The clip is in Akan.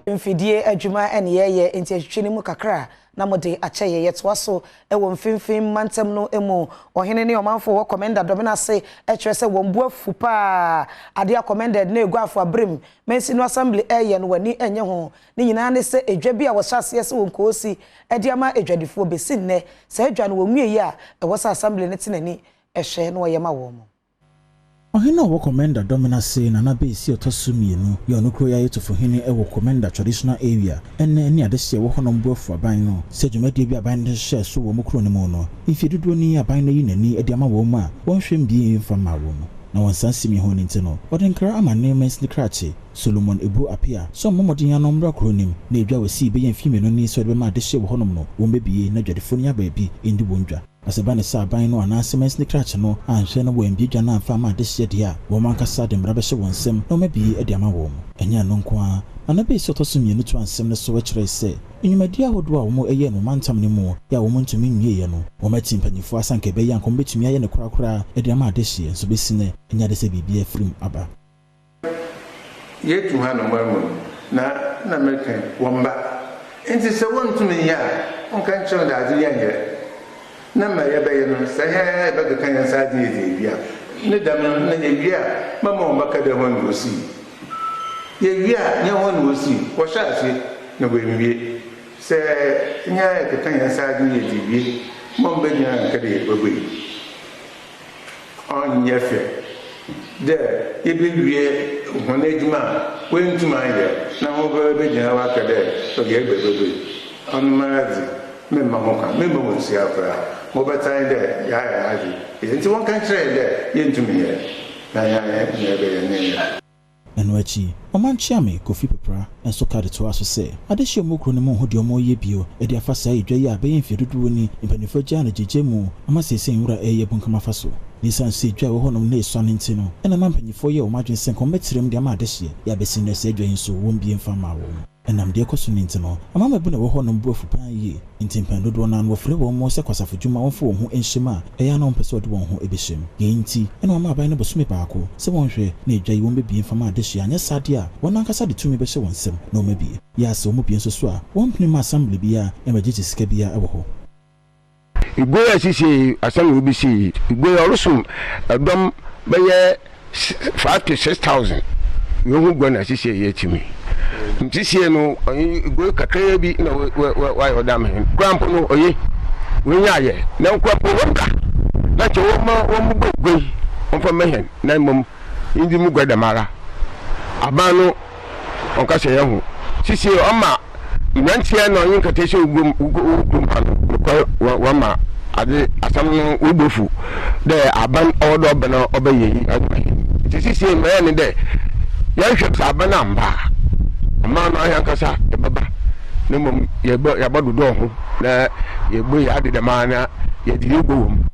Mfidie adwuma ne yɛyɛ nti atwitwi no mu kakra na mode akyɛ yɛ. Yɛtoa so wɔ mfimfini mantam no mu. Ɔhene ne ɔmanfo wɔ Komenda Dɔmena ase kyerɛ sɛ wɔn bo afu paa. Adeɛ a Komenda na Eguafo Abirim Mansini Assembly ɛyɛ no w'ani nyɛ ho. Ne nyinaa ne sɛ edwa bi a wɔhyɛ aseɛ sɛ wɔn koosi de ama adwadifoɔ bɛsi nnɛ. Saa edwa no wɔn nwie yi a ɛwɔ sɛ assembly no te n'ani ɛhwɛ na wɔyɛ ma wɔn. Ɔhene a ɔwɔ Komenda Dɔmena ase, Nana Beesi ɔtɔ so mmienu, yɛ ɔno kuro yi ayɛtofohene wɔ Komenda Traditional Area, ɛnɛ ne adehyeɛ wɔ hɔnom bo afu aban no sɛ dwumadie bi aban no hyehyɛ so wɔ mu kuro no mu no, mfie dodoɔ ni aban no yi n'ani de ama wɔn mu a wɔnhwɛ mbie mfa mma wɔn mu. Na wɔn nsa nsi mi ho no nti no, wɔde nkra ama ne mansini krakye Solomon Ebu Apia sɛ ɔmmɔ mmɔden ano mmra kuro nim na edwa wɔ bɛyɛ mfie 2 ni sɛ ɔde bɛma adehyeɛ wɔ hɔnom no, wɔn bɛbie na adwadifoɔ no nya baabi ndi wɔn dwa. Na sɛ ba ne sɛ aban no anaasɛ mansini krakye no anhwɛ no wɔ mbie dwa no amfa ama adehyeɛ deɛ a, wɔn ankasa de mmara bɛhyɛ wɔn nsam na wɔn de ama wɔn. Ɛnyɛ ɛno nko ara, Nana Beesi ɔtɔ so mmienu to ansɛm no so kyerɛ sɛ nnwumadie ahodoɔ a wɔn ɛyɛ no mantam no mu yɛ a wɔn ntumi nwieɛ no, wɔn ati mpanyinfoɔ asanka ɛbɛyɛ anka wɔn bɛtumi ayɛ no korakora de ama adehyeɛ nso bɛsi nɛ ɛnyɛ ade sɛ biribi afirim aba. Yɛtu ha no mu na meka wɔn ba nti sɛ wɔntumi nyɛ a, wɔnka nkyerɛ wɔn dɛ adze yɛnyɛ na ma yɛbɛyɛ no sɛ yɛn yɛbɛkeka yɛn nsa adze yɛ dze ewie a ne dɛm no na yɛwie a mama wɔn bɛka dɛ hɔn na osii yɛwie a nyɛ hɔn na osii wɔhyɛ ase na wɔnwie sɛ nyɛ yɛkeka yɛn nsa adze yɛ dze wie ma wɔn bɛgyina nka dɛ yɛbɛbɔ yi ɔnyɛ fɛ dɛ yɛbɛwie hɔn adwuma a wɔntum anyɛ na wɔn bɛgyina hɔ aka dɛ ɔyɛ ɛbɛbɛbɔ yi ɔno mara dze memma ho kwan memma wɔn nsia koraa wɔbɛtan dɛ yɛayɛ adze nti wɔnka nkyerɛ yɛn dɛ yɛntumi yɛ na yɛayɛ na yɛbɛyɛ ne yɛ. Ɛno akyi, ɔmankyeame Kofi Pepra nso ka de toa so sɛ adehyeɛ mu kuro no mu ho deɛ ɔmɔyɛ bio de afa saa edwa yi a bɛyɛ mfeɛ dodoɔ ni mpanimfoɔ agyaa no gyegye mu ama seesei nwura ɛyɛ bunkam afa so. Na ɛsiane sɛ edwa a ɛwɔ hɔnom na esua no nti no, ɛna ma mpanyinfoɔ yɛ wɔn adwene sɛ nkɔm bɛtrɛm de ama adehyeɛ yɛ abɛsi nnɛ saa edwa yi nso wɔn bie mfa mma wɔn. Ɛnam deɛ ɛkɔ so no nti no, amammabu na ɛwɔ hɔnom bu afu paa yie, nti mpɛn dodoɔ no ano wɔfrɛ wɔn mo sɛ kwasafo dwuma wɔmfa wɔn ho nhyɛ mu a ɛyɛ a na wɔmpɛ sɛ wɔde wɔn ho bɛhyɛ mu. Yei nti ɛna wɔma aban no bosome baako sɛ wɔnhwɛ na edwa yi wɔn bɛbie mfa ma adehyeɛ, anyɛ saa deɛ a wɔn ankasa de tumi bɛhyɛ wɔn nsam na wɔn abie. Yɛ a sɛ wɔn bie nso so a, wɔmpene ma assembly biara ɛmɛgyegye sika biara ɛwɔ hɔ. Igwe a sisi asɛm na obi si igwe ɔresom ɛdɔm bɛyɛ 5 to 6 thousand yehu gua na sisi yɛ timi nti sie no ɔyɛ igwe kakraa bi na wayɛ ɔda me kura mpo no ɔyɛ wɔnya ayɛ na nkura mpo wɔn bra na nkyɛn wɔn ma wɔn mu bɔ igwe yi wɔn fa mɛhɛn na mmom ndi mu gua dɛm ara aban no ɔnkasa yɛn ho sisi ɔma mmeranteɛ na ɔnye nkata sɛ wɔ kurom ha no nokwar wɔma adze asɛm no wɔbɔfu dɛ aban ɔwɔ dɛ ɔbɛn ɔbɛyɛ yi adwuma yi nti sisi mmerɛ ne dɛ yɛnhwɛ sɛ aban amba a ɔman no ankasa yɛbɛba na mmom yɛbɔ yɛabɔ dodɔɔ ho na yɛbɔ yɛ ade dɛm ara na yɛde yɛbɔ wɔ mu.